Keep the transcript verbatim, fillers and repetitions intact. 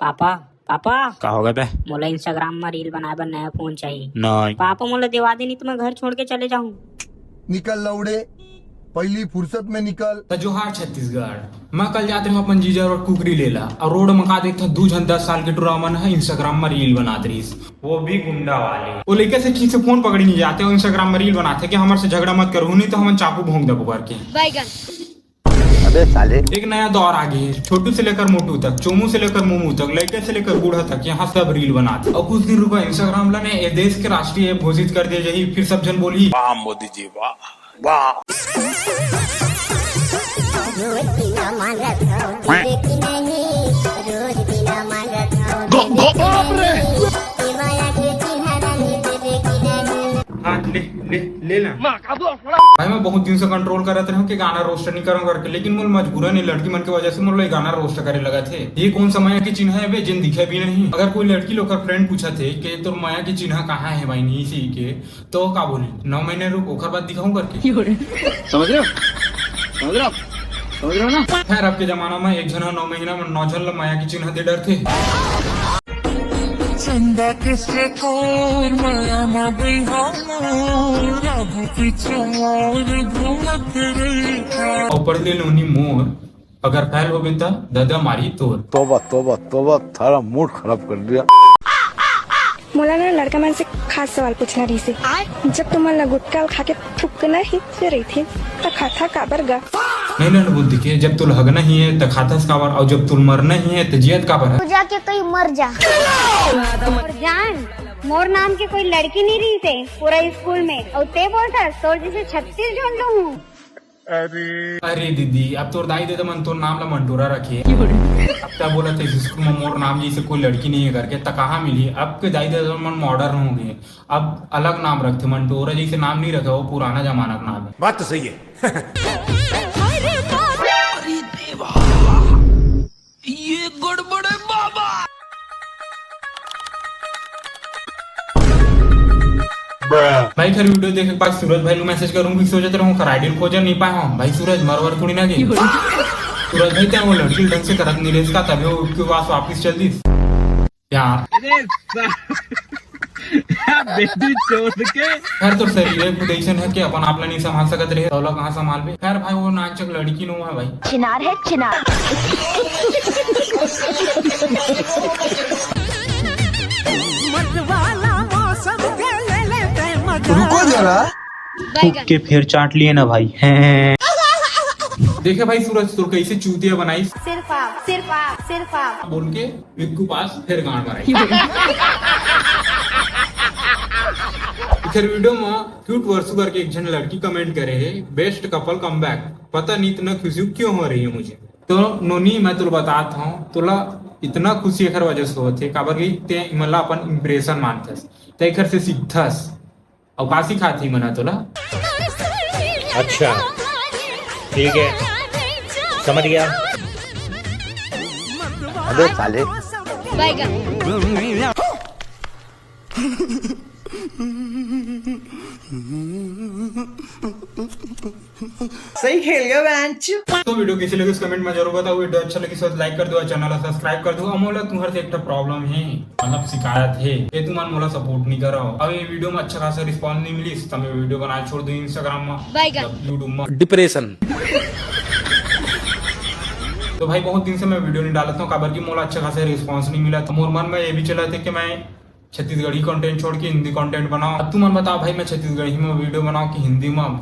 Papa, papa, का हो गे बे? मोला Instagram म reel बनाए बर नया फोन चाही। नहीं। पापा मोला देवा दे, नहीं तो मैं घर छोड़ के चले जाहूँ। निकल लौड़े, पहली फुर्सत में निकल। त जोहार छत्तीसगढ़। मैं कल जात रहेंव अपन जीजा रोड कुकरी ले ला, अउ रोड म का देखथंव, दू झन दस साल के टुरा मन ह Instagram म reel बनात रहिस, वो भी गुंडा वाले। वो लइका से ठीक से फोन पकड़ी नहीं जाते, वो Instagram म reel बनाथे कि हमर से झगड़ा मत करहू, नहीं तो हमन चाकू भोंक देबो करके। बैगन। अबे साले। एक नया दौर आ गया है। छोटू से लेकर मोटू तक, चोमू से लेकर मोमू तक, लड़के से लेकर बूढ़ा तक, यहाँ सब reel बनाते। और कुछ दिन रुको, Instagram ला ने ये देश के राष्ट्रीय app घोषित कर दिया जाही, फिर सब जन बोली, "वाह मोदी जी, वाह, वाह।" हाँ, ले, ले, ले ना। भाई, मैं बहुत दिन से control करत रहेंव कि गाना roast नहीं करंव करके, लेकिन मोला मजबूरन ये लड़की मन के वजह से मोला ये गाना roast करे लगथे। ये कौन सा मया के चिन्ह हे बे, जेन दिखे भी नहीं? अगर कोई लड़की लोग का friend पूछथे कि तोर मया के चिन्ह कहाँ हे भाई, नहीं सी के, तो का बोली, "नौ महीने रुक, ओकर बाद दिखाऊं" करके। समझ रहे हो? समझ रहे हो? समझ रहे हो ना? खैर, अब के जमाना में एक झन ह नौ महीना में नौ झन ल मया के चिन्ह दे डरथे। चंदा किससे कोर माया ना बिहार, अब पीछे मोर घूमत रही। और पढ़ ले नोनी मोर, अगर fail होबे त ददा मारी तोर। तोबा, तोबा, तोबा, थारा mood खराब कर दिया। मोला ना लड़का मन से खास सवाल पूछना रहिसे। जब तुमन ला गुटखा खा के थूकना ही रहिथे, त खाता काबर गा? नहीं लंड बुद्धि के, जब तुल हगना ही है त खाथस काबर, और जब तुल मरना ही है त जियत काबर है? तू जाके कहीं मर जा। और जान, मोर नाम के कोई लड़की नहीं रहिसे पूरा स्कूल में, और ते बोलथस तोर जैसे छत्तीस झन लूं। अरे दीदी, अब तोर दाई ददा मन तोर नाम ला मंटोरा रखे। अब तैं बोलत हे स्कूल में मोर नाम जैसे कोई लड़की नहीं है करके, त कहाँ मिली? अब के दाई ददा मन modern हो गए, अब अलग नाम रखते, मंटोरा जैसे नाम नहीं रखे, वो पुराना जमाना का नाम है। बात तो सही है। अरे देवा, ये गड़बड़ है बाबा। भाई, खैर, video देखे के बाद सूरज भाई ला message करूँ कि सोचत रहूँ, खैर, ID खोजन नहीं पाए हूँ। भाई सूरज, मरवर थोड़ी ना गए। सूरज भाई, तैं वो लड़की ढंग से करत नहीं रहिस का, तभी वो के पास वापस चल दिस। यार। अरे सा-, बेटी चोद के। खैर, तोर शरीर है खुद ऐसन है कि अपन आप ला नहीं संभाल सकत रहे, तोला कहाँ संभालबे? खैर भाई, वो नाचक लड़की नो है भाई। चिनार है, चिनार। रुको जरा। थूक के फिर चाट लिए ना भाई। हैं। देखे भाई सूरज, तोर कैसे चूतिया बनाई। सिर्फ आप, सिर्फ आप, सिर्फ आप। बोल के विक्कू पास फिर गांड मराई। फिर video में cute वर्सू करके एक झन लड़की comment करे है, "Best couple comeback।" पता नहीं इतना खुशी क्यों हो रही है मुझे। तो नोनी, मैं तोला बतात हूँ, तोला इतना खुशी एकर वजह से होत हे, काबर कि तैं इमन ला अपन inspiration मानथस, तैं एकर से सीखथस। अउ का सिखात हे इमन ह तोला? अच्छा, ठीक है, समझ गया। अबे साले। बैगन। सही खेल गया बेंच। तो video कैसे लगिस comment में जरूर बताओ। Video अच्छा लगिस तो like कर दो, channel ला subscribe कर दो। अउ मोला तुम्हारे से एक ठो problem है, मतलब शिकायत है कि तुमन मोला support नहीं करो। अब ये video में अच्छा खासा response नहीं मिलिस, तो मैं video बनाना छोड़ दूँ Instagram में, बैगन। YouTube में। Depression। तो भाई बहुत दिन से मैं video नहीं डालत हूँ, काबर कि मोला अच्छा खासा response नहीं मिला। तो मोर मन में ये भी चलत हे कि मैं छत्तीसगढ़ी content छोड़ के हिंदी content बनाओ। अब तुमन बताओ भाई, मैं छत्तीसगढ़ी में video बनाओ कि हिंदी में?